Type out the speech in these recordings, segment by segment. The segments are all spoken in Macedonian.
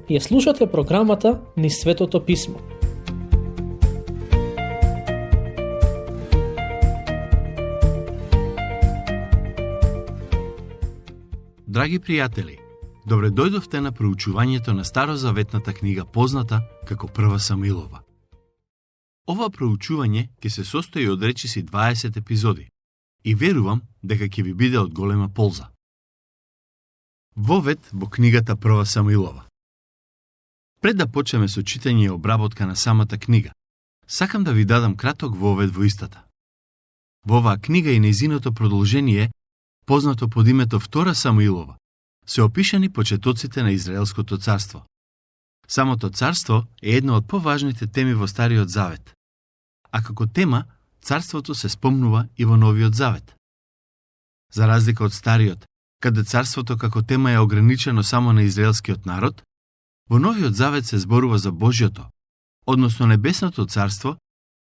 Ја слушате програмата Низ Светото Писмо. Драги пријатели, добре дојдовте на проучувањето на Старозаветната книга позната како Прва Самуилова. Ова проучување ќе се состои од речиси 20 епизоди и верувам дека ќе ви биде од голема полза. Вовед во книгата Прва Самуилова. Пред да почнеме со читање и обработка на самата книга, сакам да ви дадам краток вовед во истата. Во оваа книга и нејзиното продолжение, познато под името Втора Самуилова, се опишани почетоците на Израелското царство. Самото царство е една од поважните теми во Стариот Завет, а како тема, царството се спомнува и во Новиот Завет. За разлика од Стариот, каде царството како тема е ограничено само на израелскиот народ, во Новиот Завет се зборува за Божјото, односно Небесното царство,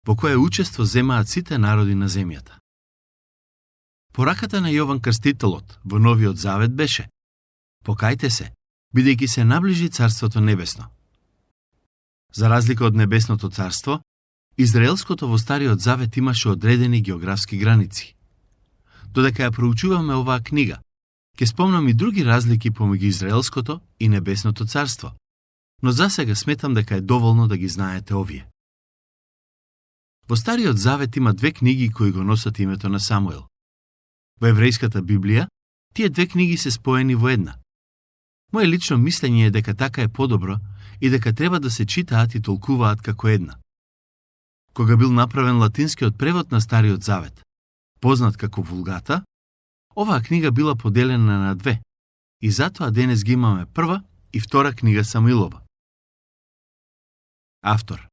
во кое учество земаат сите народи на земјата. Пораката на Јован Крстителот во Новиот Завет беше: покајте се, бидејќи се наближи Царството Небесно. За разлика од Небесното царство, Израелското во Стариот Завет имаше одредени географски граници. Додека ја проучуваме оваа книга, ќе спомнам и други разлики помеѓу Израелското и Небесното царство, но засега сметам дека е доволно да ги знаете овие. Во Стариот Завет има две книги кои го носат името на Самуил. Во еврејската Библија, тие две книги се споени во една. Моje лично мислење е дека така е подобро и дека треба да се читаат и толкуваат како една. Кога бил направен латинскиот превод на Стариот Завет, познат како Вулгата, оваа книга била поделена на две и затоа денес ги имаме Прва и Втора книга Самуилова. Автор.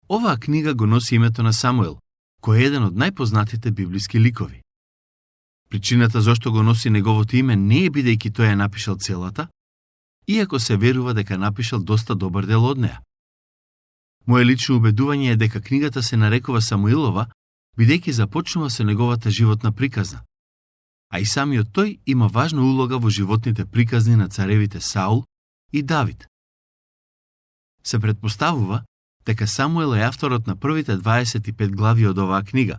Оваа книга го носи името на Самуил, кој е еден од најпознатите библиски ликови. Причината зошто го носи неговото име не е бидејќи тој ја напишал целата, иако се верува дека напишал доста добар дел од неа. Моje лично убедување е дека книгата се нарекува Самуилова, бидејќи започнува со неговата животна приказна, а и самиот тој има важна улога во животните приказни на царевите Саул и Давид. Се претпоставува дека Самуил е авторот на првите 25 глави од оваа книга,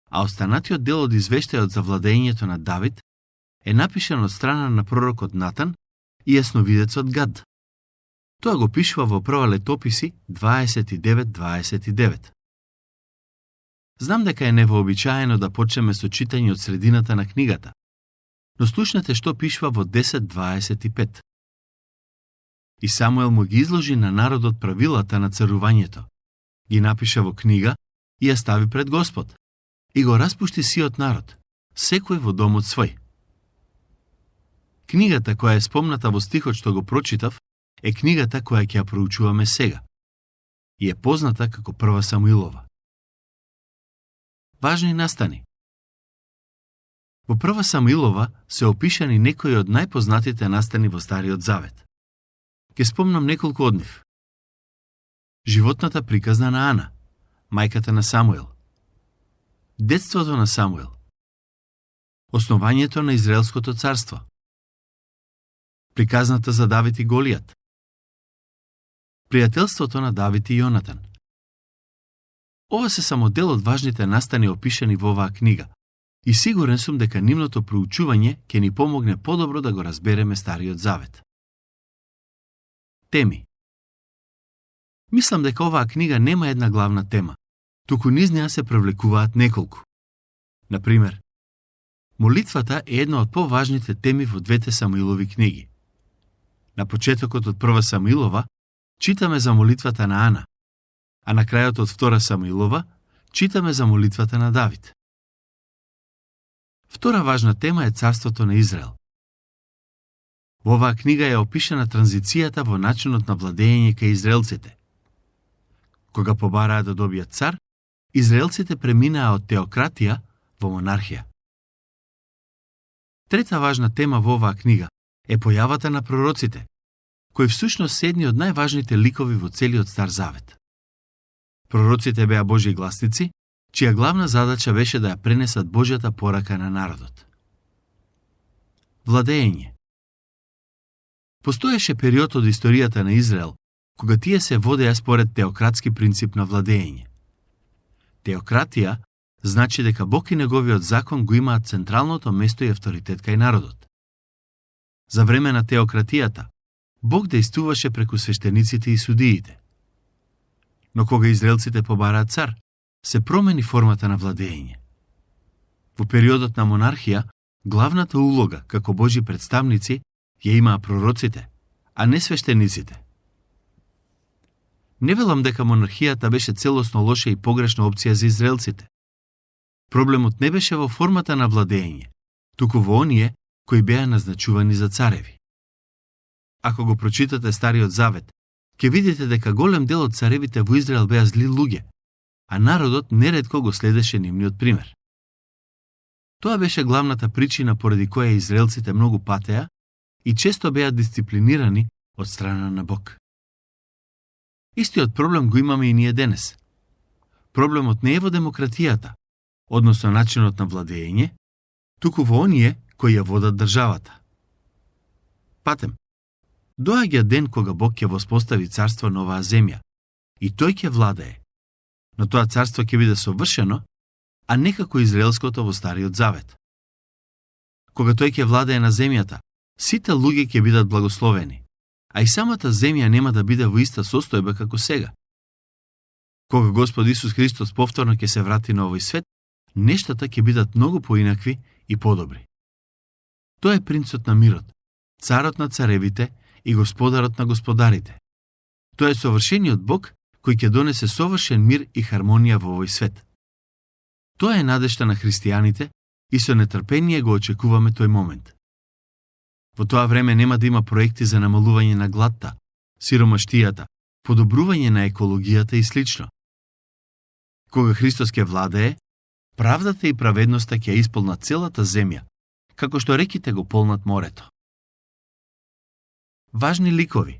а останатиот дел од извештајот за владењето на Давид е напишан од страна на пророкот Натан и јасновидецот Гад. Тоа го пишува во Прва Летописи 29:29. Знам дека е невообичаено да почнеме со читање од средината на книгата, но слушнете што пишува во 10:25. И Самуел му ги изложи на народот правилата на царувањето, ги напиша во книга и ја стави пред Господ, и го распушти сиот народ, секој во домот свој. Книгата која е спомната во стихот што го прочитав е книгата која ќе ја проучуваме сега и е позната како Прва Самуилова. Важни настани. Во Прва Самуилова се опишани некои од најпознатите настани во Стариот Завет. Ке спомнам неколку од нив. Животната приказна на Ана, мајката на Самуил. Детството на Самуил. Основањето на Израелското царство. Приказната за Давид и Голијат. Пријателството на Давид и Јонатан. Ова се само дел од важните настани опишани во оваа книга и сигурен сум дека нивното проучување ќе ни помогне подобро да го разбереме Стариот Завет. Теми. Мислам дека оваа книга нема една главна тема, туку низ неа се привлекуваат неколку. Например, молитвата е една од поважните теми во двете Самуилови книги. На почетокот од Прва Самуилова читаме за молитвата на Ана, а на крајот од Втора Самуилова читаме за молитвата на Давид. Втора важна тема е царството на Израел. Во оваа книга е опишана транзицијата во начинот на владење кај израелците. Кога побараа да добијат цар, израелците преминаа од теократија во монархија. Трета важна тема во оваа книга е појавата на пророците, кои всушност се едни од најважните ликови во целиот Стар Завет. Пророците беа Божји гласници, чија главна задача беше да ја пренесат Божјата порака на народот. Владење. Постоеше период од историјата на Израел, кога тие се водеа според теократски принцип на владење. Теократија значи дека Бог и неговиот закон го имаат централното место и авторитет кај народот. За време на теократијата, Бог дејствуваше преку свештениците и судиите. Но кога израелците побараат цар, се промени формата на владење. Во периодот на монархија, главната улога како Божи представници ја имаа пророците, а не свештениците. Не велам дека монархијата беше целосно лоша и погрешна опција за израелците. Проблемот не беше во формата на владење, туку во оние кои беа назначувани за цареви. Ако го прочитате Стариот Завет, ќе видите дека голем дел од царевите во Израел беа зли луѓе, а народот неретко го следеше нивниот пример. Тоа беше главната причина поради која израелците многу патеа и често беа дисциплинирани од страна на Бог. Истиот проблем го имаме и ние денес. Проблемот не е во демократијата, односно начинот на владење, туку во оние кои ја водат државата. Патем, доаѓа ден кога Бог ќе воспостави царство на оваа земја и тој ќе владее, но тоа царство ќе биде совршено, а не како израелското во Стариот Завет. Кога тој ќе владее на земјата, сите луѓе ќе бидат благословени, а и самата земја нема да биде во иста состојба како сега. Кога Господ Исус Христос повторно ќе се врати на овој свет, нештата ќе бидат многу поинакви и подобри. Тој е принцот на мирот, царот на царевите и господарот на господарите. Тој е совршениот Бог кој ќе донесе совршен мир и хармонија во овој свет. Тоа е надежта на христијаните и со нетрпение го очекуваме тој момент. Во тоа време нема да има проекти за намалување на гладта, сиромаштијата, подобрување на екологијата и слично. Кога Христос ќе владее, правдата и праведноста ќе исполнат целата земја, како што реките го полнат морето. Важни ликови.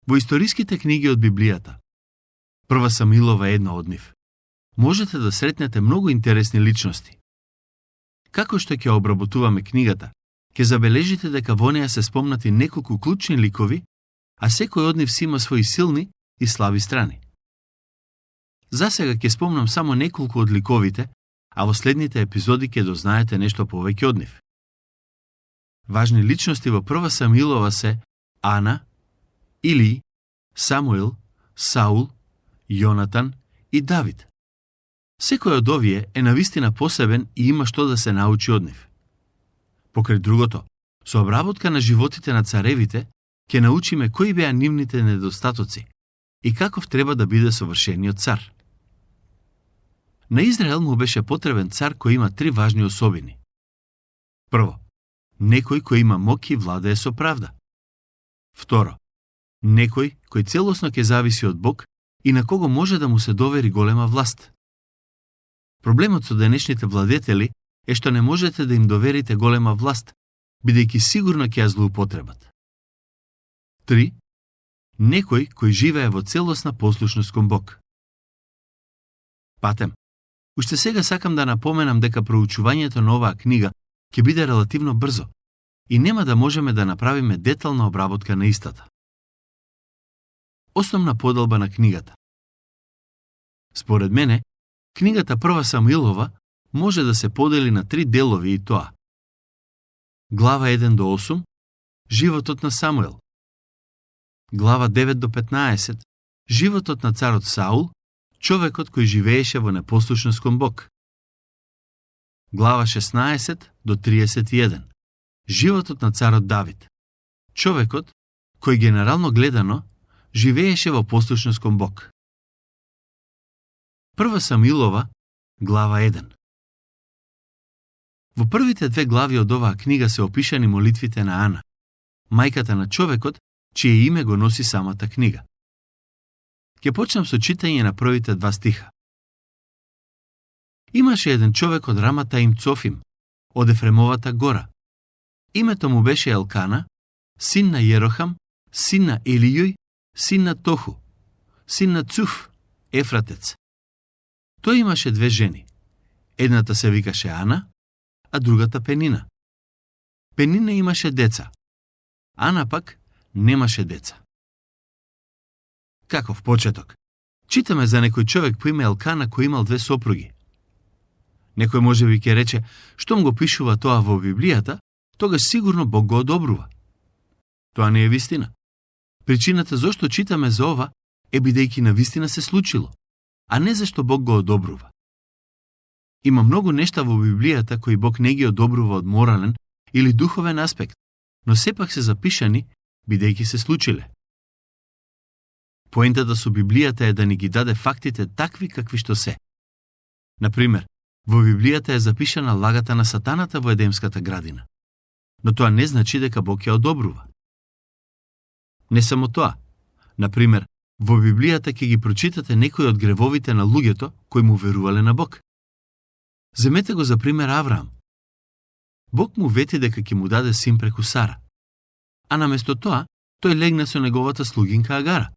Во историските книги од Библијата, Прва Самуилова е една од нив, можете да сретнете многу интересни личности. Како што ќе обработуваме книгата, ќе забележите дека во неја се спомнати неколку клучни ликови, а секој од нив си има свои силни и слаби страни. Засега ќе спомнам само неколку од ликовите, а во следните епизоди ќе дознаете нешто повеќе од нив. Важни личности во Прва Самуилова се Ана, Илии, Самуил, Саул, Јонатан и Давид. Секој од овие е навистина посебен и има што да се научи од нив. Покрај другото, со обработка на животите на царевите, ќе научиме кои беа нивните недостатоци и каков треба да биде совршениот цар. На Израел му беше потребен цар кој има три важни особини. Прво, некој кој има моќ и владее со правда. Второ, некој кој целосно ќе зависи од Бог и на кого може да му се довери голема власт. Проблемот со денешните владетели е што не можете да им доверите голема власт, бидејќи сигурно ќе ја злоупотребат. 3. Некој кој живее во целосна послушност кон Бог. Патем, уште сега сакам да напоменам дека проучувањето на оваа книга ќе биде релативно брзо и нема да можеме да направиме детална обработка на истата. Основна поделба на книгата. Според мене, книгата Прва Самуилова може да се подели на три делови и тоа. Глава 1 до 8 – животот на Самуил. Глава 9 до 15 – животот на царот Саул, човекот кој живееше во непослушност кон Бог. Глава 16 до 31 – животот на царот Давид, човекот кој генерално гледано живееше во послушност кон Бог. Прва Самуилова, глава 1. Во првите две глави од оваа книга се опишани молитвите на Ана, мајката на човекот, чие име го носи самата книга. Ќе почнам со читање на првите два стиха. Имаше еден човек од Раматаим Цофим, од Ефремовата гора. Името му беше Елкана, син на Јерохам, син на Елијуј, син на Тоху, син на Цуф, ефратец. Тој имаше две жени. Едната се викаше Ана, а другата Пенина. Пенина имаше деца. Ана пак немаше деца. Каков почеток? Читаме за некој човек по име Елкана кој имал 2 сопруги. Некој можеби ќе рече, штом го пишува тоа во Библијата, тогаш сигурно Бог го одобрува. Тоа не е вистина. Причината зошто читаме за ова е бидејќи навистина се случило, а не зашто Бог го одобрува. Има многу нешта во Библијата кои Бог не ги одобрува од морален или духовен аспект, но сепак се запишани бидејќи се случиле. Поентата со Библијата е да ни ги даде фактите такви какви што се. Например, во Библијата е запишана лагата на сатаната во Едемската градина, но тоа не значи дека Бог ја одобрува. Не само тоа. Например, во Библијата ќе ги прочитате некои од гревовите на луѓето кои му верувале на Бог. Земете го за пример Авраам. Бог му вети дека ќе му даде син преку Сара, а наместо тоа тој легна со неговата слугинка Агара.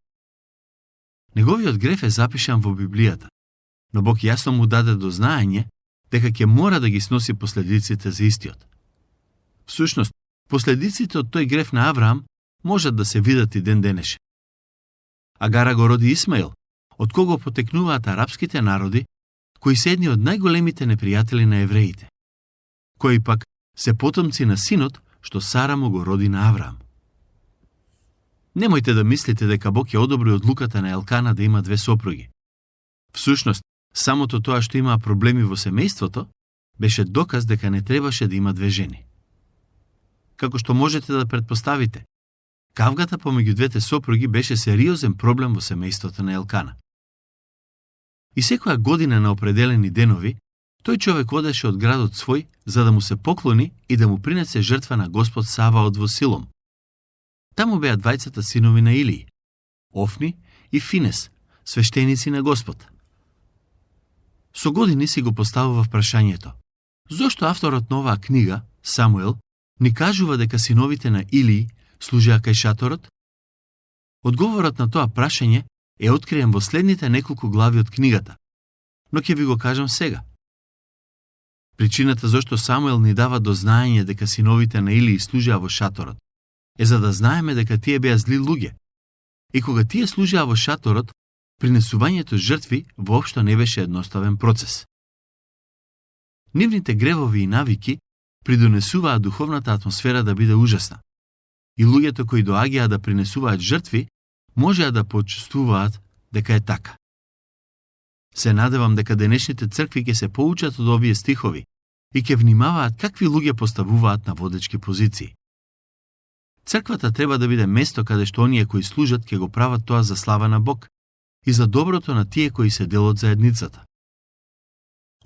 Неговиот греф е запишан во Библијата, но Бог јасно му даде до знаење дека ќе мора да ги сноси последиците за истиот. Всушност, последиците од тој греф на Авраам можат да се видат и ден денеше. Агара го роди Исмаил, од кого потекнуваат арапските народи, кои се едни од најголемите непријатели на евреите, кои пак се потомци на синот што Сара му го роди на Авраам. Немојте да мислите дека Бог ја одобри одлуката на Елкана да има 2 сопруги. Всушност, самото тоа што имаа проблеми во семејството, беше доказ дека не требаше да има 2 жени. Како што можете да претпоставите, кавгата помеѓу двете сопруги беше сериозен проблем во семејството на Елкана. И секоја година на определени денови, тој човек одеше од градот свој за да му се поклони и да му принесе жртва на Господ Саваот во Силом. Таму беа двајцата синови на Илии, Офни и Финес, свештеници на Господ. Со години си го поставува прашањето: зошто авторот на оваа книга, Самуел, ни кажува дека синовите на Илии служеа кај шаторот? Одговорот на тоа прашање е откриен во следните неколку глави од книгата, но ќе ви го кажам сега. Причината зошто Самуел ни дава до знаење дека синовите на Илии служеа во шаторот е за да знаеме дека тие беа зли луѓе. И кога тие служеа во шаторот, принесувањето жртви воопшто не беше едноставен процес. Нивните гревови и навики придонесуваа духовната атмосфера да биде ужасна. И луѓето кои доаѓаа да принесуваат жртви, можеа да почувствуваат дека е така. Се надевам дека денешните цркви ќе се поучат од овие стихови и ќе внимаваат какви луѓе поставуваат на водечки позиции. Црквата треба да биде место каде што оние кои служат ќе го прават тоа за слава на Бог и за доброто на тие кои се дел од заедницата.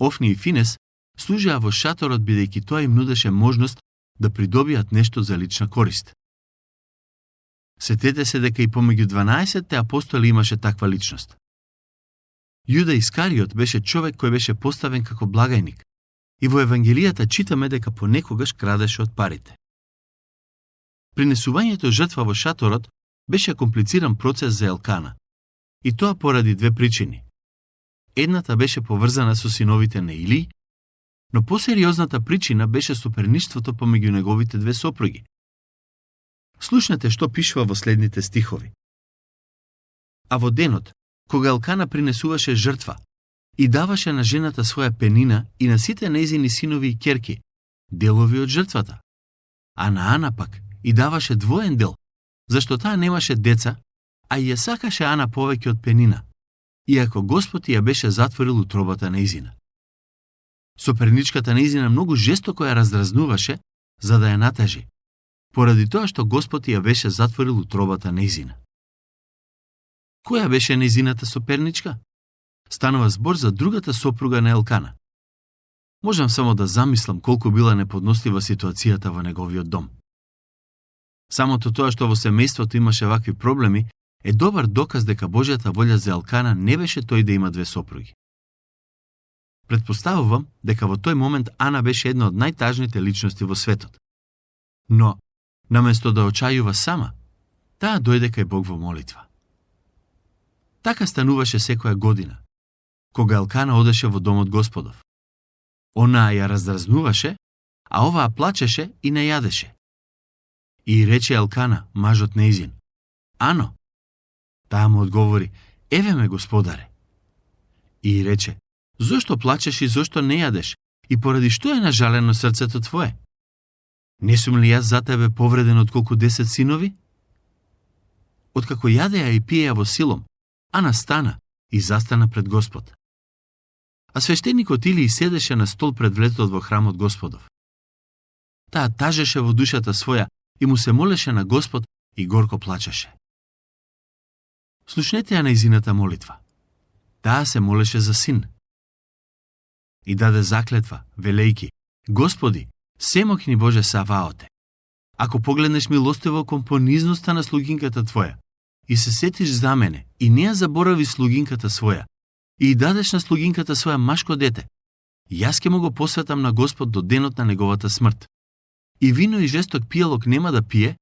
Офни и Финес служеа во шаторот бидејќи тоа им нудеше можност да придобијат нешто за лична корист. Сетете се дека и помеѓу 12 апостоли имаше таква личност. Јуда Искариот беше човек кој беше поставен како благајник и во Евангелијата читаме дека понекогаш крадеше од парите. Принесувањето жртва во шаторот беше комплициран процес за Елкана, и тоа поради 2 причини. Едната беше поврзана со синовите на Илии, но посериозната причина беше соперништвото помеѓу неговите 2 сопруги. Слушнете што пишува во следните стихови. А во денот, кога Елкана принесуваше жртва и даваше на жената своја пенина и на сите нејзини синови и ќерки, делови од жртвата, а на Ана пак и даваше двоен дел, зашто таа немаше деца, а и ја сакаше Ана повеќе од пенина, иако Господ ја беше затворил утробата нејзина. Соперничката нејзина многу жестоко ја раздразнуваше за да ја натажи, поради тоа што Господ ја беше затворил утробата нејзина. Која беше нејзината соперничка? Станува збор за другата сопруга на Елкана. Можам само да замислам колку била неподнослива ситуацијата во неговиот дом. Самото тоа што во семејството имаше вакви проблеми е добар доказ дека Божјата волја за Елкана не беше тој да има 2 сопруги. Предпоставувам дека во тој момент Ана беше една од најтажните личности во светот. Но, наместо да очајува сама, таа дојде кај Бог во молитва. Така стануваше секоја година, кога Елкана одеше во домот Господов. Онаа ја раздразнуваше, а оваа плачеше и не јадеше. И рече Елкана, мажот неизин: Ано. Таа му одговори: Еве ме, господаре. И рече: Зошто плачеш и зошто не јадеш? И поради што е нажалено срцето твое? Не сум ли јас за тебе повреден отколку 10 синови? Откако јадеа и пиеа во Силом, Ана стана и застана пред Господ. А свештеникот Илии седеше на стол пред влетот во храмот Господов. Таа тажеше во душата своја и му се молеше на Господ и горко плачеше. Слушнете ја нејзината молитва. Таа се молеше за син. И даде заклетва, велејки: Господи, Семокни Боже Саваоте, ако погледнеш милостиво кон понизноста на слугинката Твоја и се сетиш за мене и не ја заборави слугинката своја и дадеш на слугинката своја машко дете, јас ќе му го посветам на Господ до денот на неговата смрт. И вино и жесток пијалок нема да пие,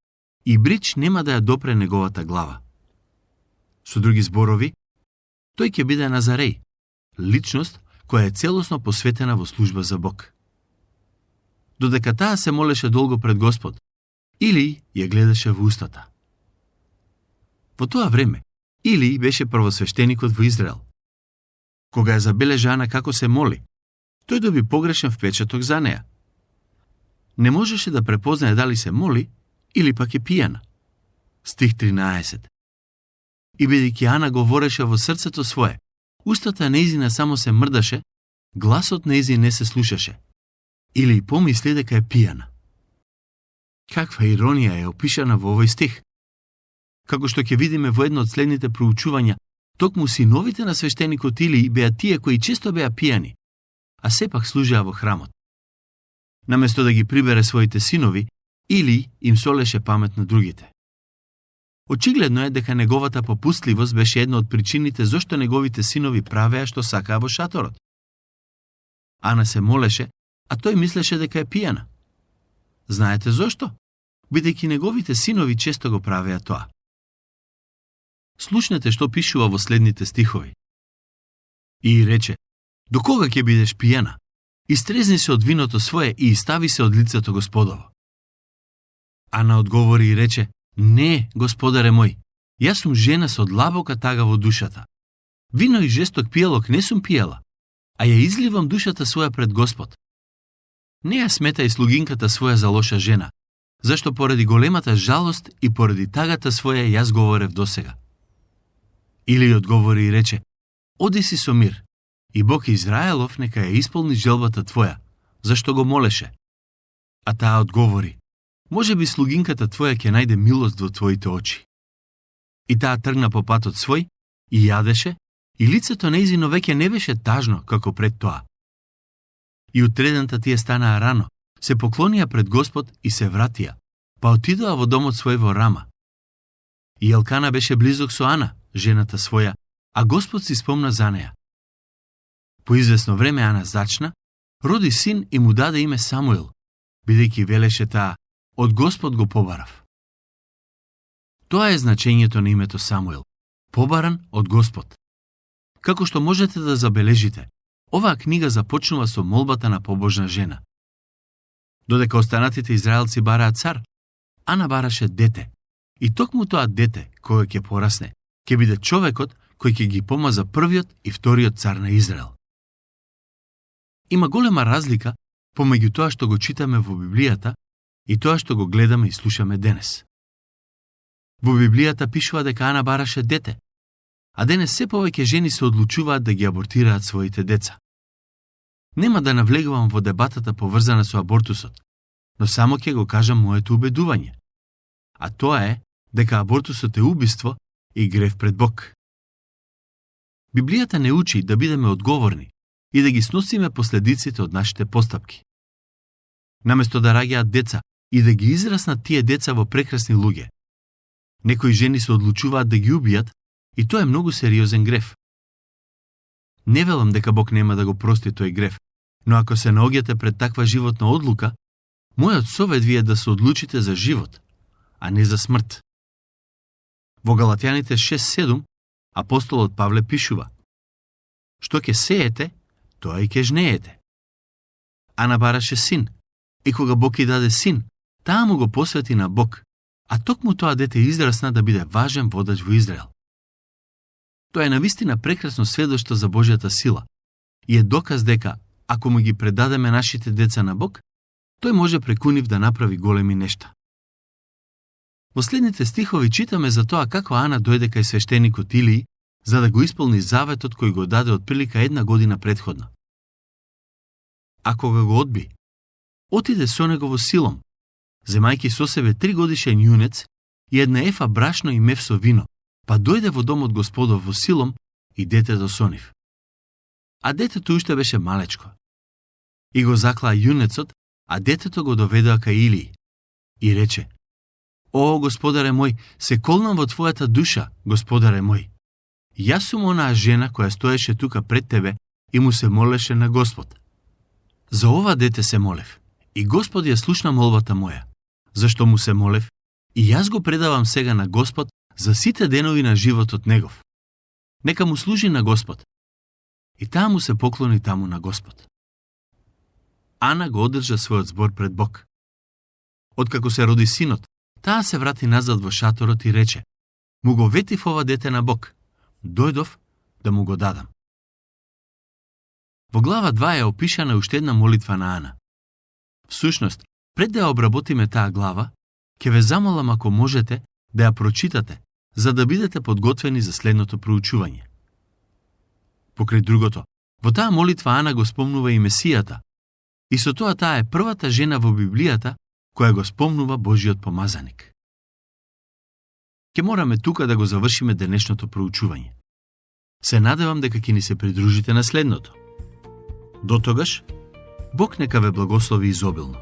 и брич нема да ја допре неговата глава. Со други зборови, тој ќе биде Назареј, личност која е целосно посветена во служба за Бог. Додека таа се молеше долго пред Господ, Илии ја гледаше во устата. Во тоа време, Илии беше првосвештеникот во Израел. Кога ја забележа Ана како се моли, тој доби погрешен впечаток за неа. Не можеше да препознае дали се моли или пак е пијана. Стих 13. И бидејќи Ана говореше во срцето свое, устата нејзина само се мрдаше, гласот нејзин не се слушаше. Или помисли дека е пијана. Каква иронија е опишана во овој стих. Како што ќе видиме во едно од следните проучувања, токму синовите на свештеникот Илии беа тие кои често беа пијани, а сепак служеа во храмот. Наместо да ги прибере своите синови, Илии им солеше памет на другите. Очигледно е дека неговата попустливост беше една од причините зошто неговите синови правеа што сакаа во шаторот. Ана се молеше, а тој мислеше дека е пијана. Знаете зошто? Бидејќи неговите синови често го правеа тоа. Слушнете што пишува во следните стихови. И рече: До кога ќе бидеш пијана? Истрезни се од виното свое и стави се од лицето Господово. Ана одговори и рече: Не, Господаре мој, јас сум жена со длабока тага во душата. Вино и жесток пијалок не сум пијала, а ја изливам душата своја пред Господ. Не ја смета и слугинката своја за лоша жена, зашто поради големата жалост и поради тагата своја јас говорев досега. Или одговори и рече: Оди си со мир, и Бог Израелов нека ја исполни желбата твоја, зашто го молеше. А таа одговори: Може би слугинката твоја ќе најде милост во твоите очи. И таа тргна по патот свој и јадеше, и лицето нејзино веќе не беше тажно како пред тоа. И утредента тие станаа рано, се поклонија пред Господ и се вратија, па отидоа во домот свој во Рама. И Елкана беше близок со Ана, жената своја, а Господ си спомна за неа. По извесно време Ана зачна, роди син и му даде име Самуил, бидејќи велеше таа: Од Господ го побарав. Тоа е значењето на името Самуил, побаран од Господ. Како што можете да забележите, оваа книга започнува со молбата на побожна жена. Додека останатите израелци бараат цар, Ана бараше дете. И токму тоа дете, кое ќе порасне, ќе биде човекот кој ќе ги помаза првиот и вториот цар на Израел. Има голема разлика помеѓу тоа што го читаме во Библијата и тоа што го гледаме и слушаме денес. Во Библијата пишува дека Ана бараше дете, а денес се повеќе жени се одлучуваат да ги абортираат своите деца. Нема да навлегувам во дебатата поврзана со абортусот, но само ќе го кажам моето убедување. А тоа е дека абортусот е убиство и грев пред Бог. Библијата не учи да бидеме одговорни и да ги сносиме последиците од нашите постапки. Наместо да раѓаат деца и да ги израснат тие деца во прекрасни луѓе, некои жени се одлучуваат да ги убијат и тоа е многу сериозен грев. Не велам дека Бог нема да го прости тој грев, но ако се наоѓате пред таква животна одлука, мојот совет ви е да се одлучите за живот, а не за смрт. Во Галатјаните 6:7 апостолот Павле пишува: Што ќе сеете, тоа и ќе жнеете. Ана бараше син, и кога Бог ја даде син, таа му го посвети на Бог а токму тоа дете израсна да биде важен водач во Израел. Тоа е навистина прекрасно сведоштво за Божјата сила и е доказ дека, ако му ги предадеме нашите деца на Бог, тој може преку нив да направи големи нешта. Во следните стихови читаме за тоа како Ана дојде кај свештеникот Илии за да го исполни заветот кој го даде отприлика 1 година претходно. А кога го одби, отиде со него во Силом, земајќи со себе 3-годишен јунец и 1 ефа брашно и мев со вино, па дојде во домот Господов во Силом и детето со нив. А детето уште беше малечко. И го заклаа јунецот, а детето го доведоа кај Илии. И рече: О, Господаре мој, се колнам во Твојата душа, Господаре мој. Јас сум онаа жена која стоеше тука пред Тебе и му се молеше на Господ. За ова дете се молев, и Господ ја слушна молбата моја. Зашто му се молев, и јас го предавам сега на Господ за сите денови на животот негов. Нека му служи на Господ. И таа му се поклони таму на Господ. Ана го одржа својот збор пред Бог. Откако се роди синот, таа се врати назад во шаторот и рече: Му го ветив ова дете на Бог. Дојдов да му го дадам. Во глава 2 е опишана уште една молитва на Ана. Всушност, пред да ја обработиме таа глава, ќе ве замолам ако можете да ја прочитате, за да бидете подготвени за следното проучување. Покрај другото, во таа молитва Ана го спомнува и Месијата, и со тоа таа е првата жена во Библијата која го спомнува Божиот помазаник. Ке мораме тука да го завршиме денешното проучување. Се надевам дека ќе ни се придружите на следното. До тогаш, Бог нека ве благослови изобилно.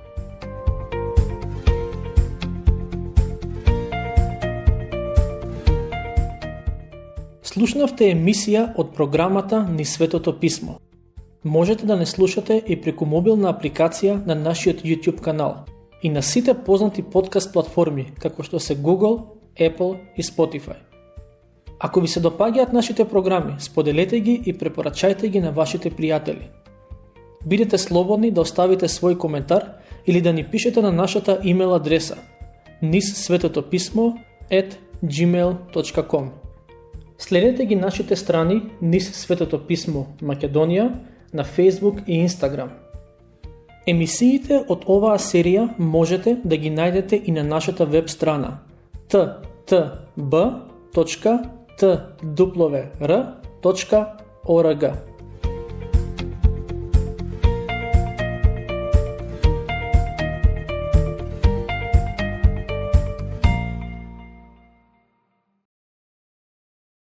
Слушнавте емисија од програмата Ни Светото Писмо. Можете да не слушате и преку мобилна апликација на нашиот YouTube канал и на сите познати подкаст платформи, како што се Google, Apple и Spotify. Ако ви се допаѓаат нашите програми, споделете ги и препорачајте ги на вашите пријатели. Бидете слободни да оставите свој коментар или да ни пишете на нашата имейл адреса nissvetotopismo@gmail.com. Следете ги нашите страни Nis Светото Писмо Македонија на Facebook и Instagram. Емисиите од оваа серија можете да ги најдете и на нашата веб страна ttb.twr.org.